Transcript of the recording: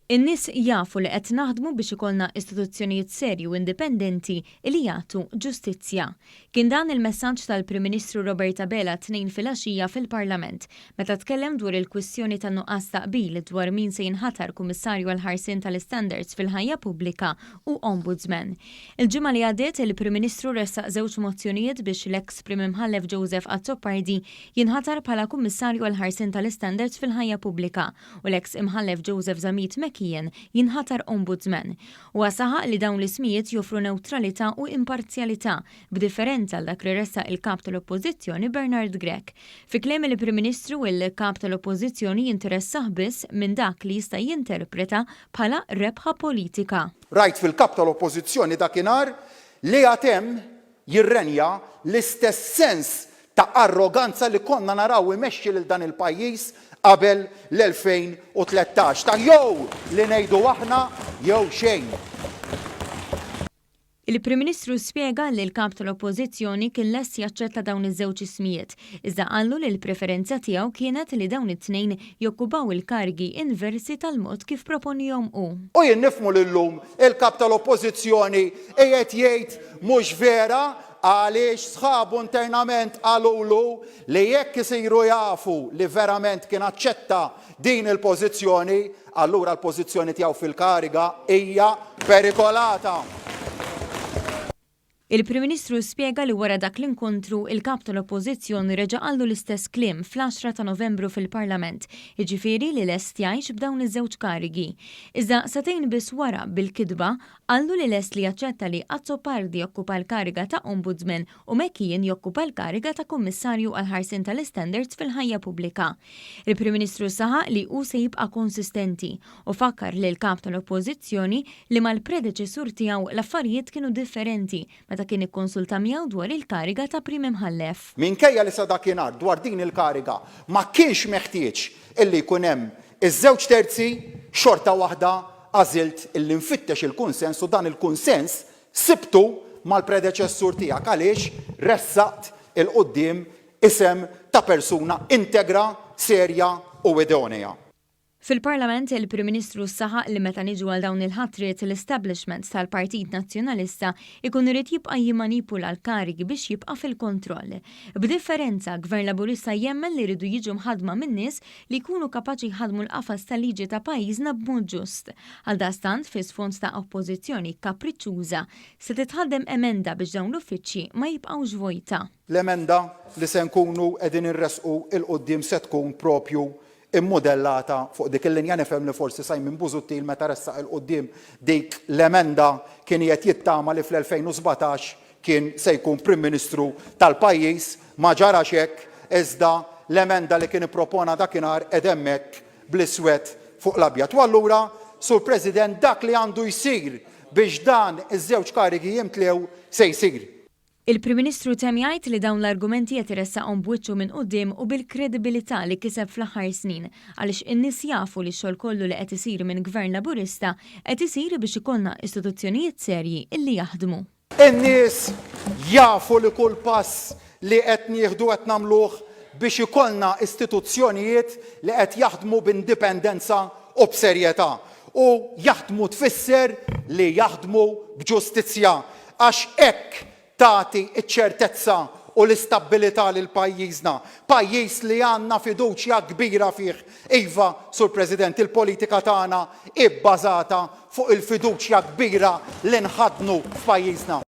In-nies jafu li qed naħdmu biex ikollna istituzzjonijiet serji u indipendenti li jagħtu ġustizzja. Kien dan il-messaġġ tal-Prim Ministru Robert Abela t-Tnejn filgħaxija fil-Parlament, meta tkellem dwar il-kwistjoni tan-nuqqas ta' qbil dwar min se jinħatar Kummissarju għall-Ħarsien tal-Istandards fil-Ħajja Pubblika u Ombudsman. Il-ġimgħa li għaddiet il-Prim Ministru ressaq żewġ mozzjonijiet biex l-eks Prim Imħallef Joseph Azzopardi jinħatar bħala Kummissarju għall-Ħarsien tal-Istandards fil-Ħajja Pubblika u l-eks Imħallef Joseph Zammit McKeon jinħatar Ombudsman. Huwa saħaq li dawn l-ismijiet joffru newtralità u imparzjalità, b'differenza għal dak li ressaq il-Kap tal-Oppożizzjoni Bernard Grech. Fi kliem il-Prim Ministru, il-Kap tal-Oppożizzjoni jinteressah biss minn dak li jista' jinterpreta bħala rebħa politika. Rajt fil-Kap tal-Oppożizzjoni dakinhar li għad hemm jirrenja l-istess sens ta' arroganza li konna naraw imexxi lil dan il-pajjiż qabel l-2013, ta' jew li ngħidu aħna jew xejn. Il-Prim Ministru spjega li l-Kap tal-Oppożizzjoni kien lest jaċċetta dawn iż-żewġ ismijiet, iżda qallu li l-preferenza tiegħu kienet li dawn it-tnejn jokkupaw il-karigi inversi tal-mod kif proponihom hu. U jien nifhmu li llum il-Kap tal-Oppożizzjoni qiegħed jgħid mhux vera għaliex sħabu internament qalulu li jekk isiru jafu li verament kien aċċetta din il-pożizzjoni, allura l-pożizzjoni tiegħu fil-kariga hija perikolata. Il-Prim Ministru spjega li wara dak l-inkontru, il-Kap tal-Oppożizzjoni reġa' qallu l-istess kliem fl-għaxra ta' Novembru fil-Parlament, jiġifieri li lest jgħix b'dawn iż-żewġ karigi. Iżda sagħtejn biss wara, bil-kitba, qallu li lest li jaċċetta li Azzopardi jokkupa l-kariga ta' Ombudsman u McKeon jokkupa l-kariga ta' Kummissarju għall-Ħarsien tal-Istandards fil-Ħajja Pubblika. Il-Prim Ministru saħaq li hu se jibqa' konsistenti u fakkar lill-Kap tal-Oppożizzjoni li mal-predeċessur tiegħu l-affarijiet kienu differenti meta kien ikkonsulta miegħu dwar il-kariga ta' Prim Imħallef. Minkejja li sa dakinhar dwar din il-kariga ma kienx meħtieġ illi jkun hemm iż-żewġ terzi, xorta waħda għażilt illi nfittex il-kunsens u dan il-kunsens sibtu mal-predeċessur tiegħek għaliex ressaqt 'il quddiem isem ta' persuna integra, serja u idonea. Fil-Parlament, il-Prim Ministru saħaq li meta niġu għal dawn il-ħatriet, l-establishment tal-Partit Nazzjonalista jkun irid jibqa' jimmanipula l-karigi biex jibqa' fil-kontroll. B'differenza, Gvern Laburista jemmen li jridu jiġu mħaddma minn nies li jkunu kapaċi jħaddmu l-qafas tal-liġi ta' pajjiżna b'mod ġust. Għaldaqstant, fi sfond ta' Oppożizzjoni kapriċċuża, se titħaddem emenda biex dawn l-uffiċċji ma jibqgħux vojta. L-emenda li se nkunu qegħdin inressqu 'l quddiem se tkun propju immudellata fuq dik il-linja. Nifhem li forsi Simon Busuttil meta ressaq 'il quddiem dik l-emenda kien qiegħed jittama li fl-2017 kien se jkun Prim Ministru tal-pajjiż. Ma ġarax hekk, iżda l-emenda li kien ippropona dakinhar qiegħda hemmhekk bl-iswed fuq l-abjad. U allura, Sur President, dak li għandu jsir biex dan iż-żewġ karigi jimtlew se jsir. Il-Prim Ministru temm jgħid li dawn l-argumenti qed iressaqhom b'wiċċu minn quddiem u bil-kredibilità li kiseb fl-aħħar snin għaliex in-nies jafu li x-xogħol kollu li qed isir minn Gvern Laburista qed isir biex ikollna istituzzjonijiet serji illi jaħdmu. In-nies jafu li kull pass li qed nieħdu qed nagħmluh biex ikollna istituzzjonijiet li qed jaħdmu b'indipendenza u b'serjetà. U jaħdmu tfisser li jaħdmu b'ġustizzja Għax hekk tagħti ċ-ċertezza u l-istabbilità lil pajjiżna, pajjiż li għandna fiduċja kbira fih. Iva, Sur President, il-politika tagħna hi bbażata fuq il-fiduċja kbira li nħaddnu f'pajjiżna.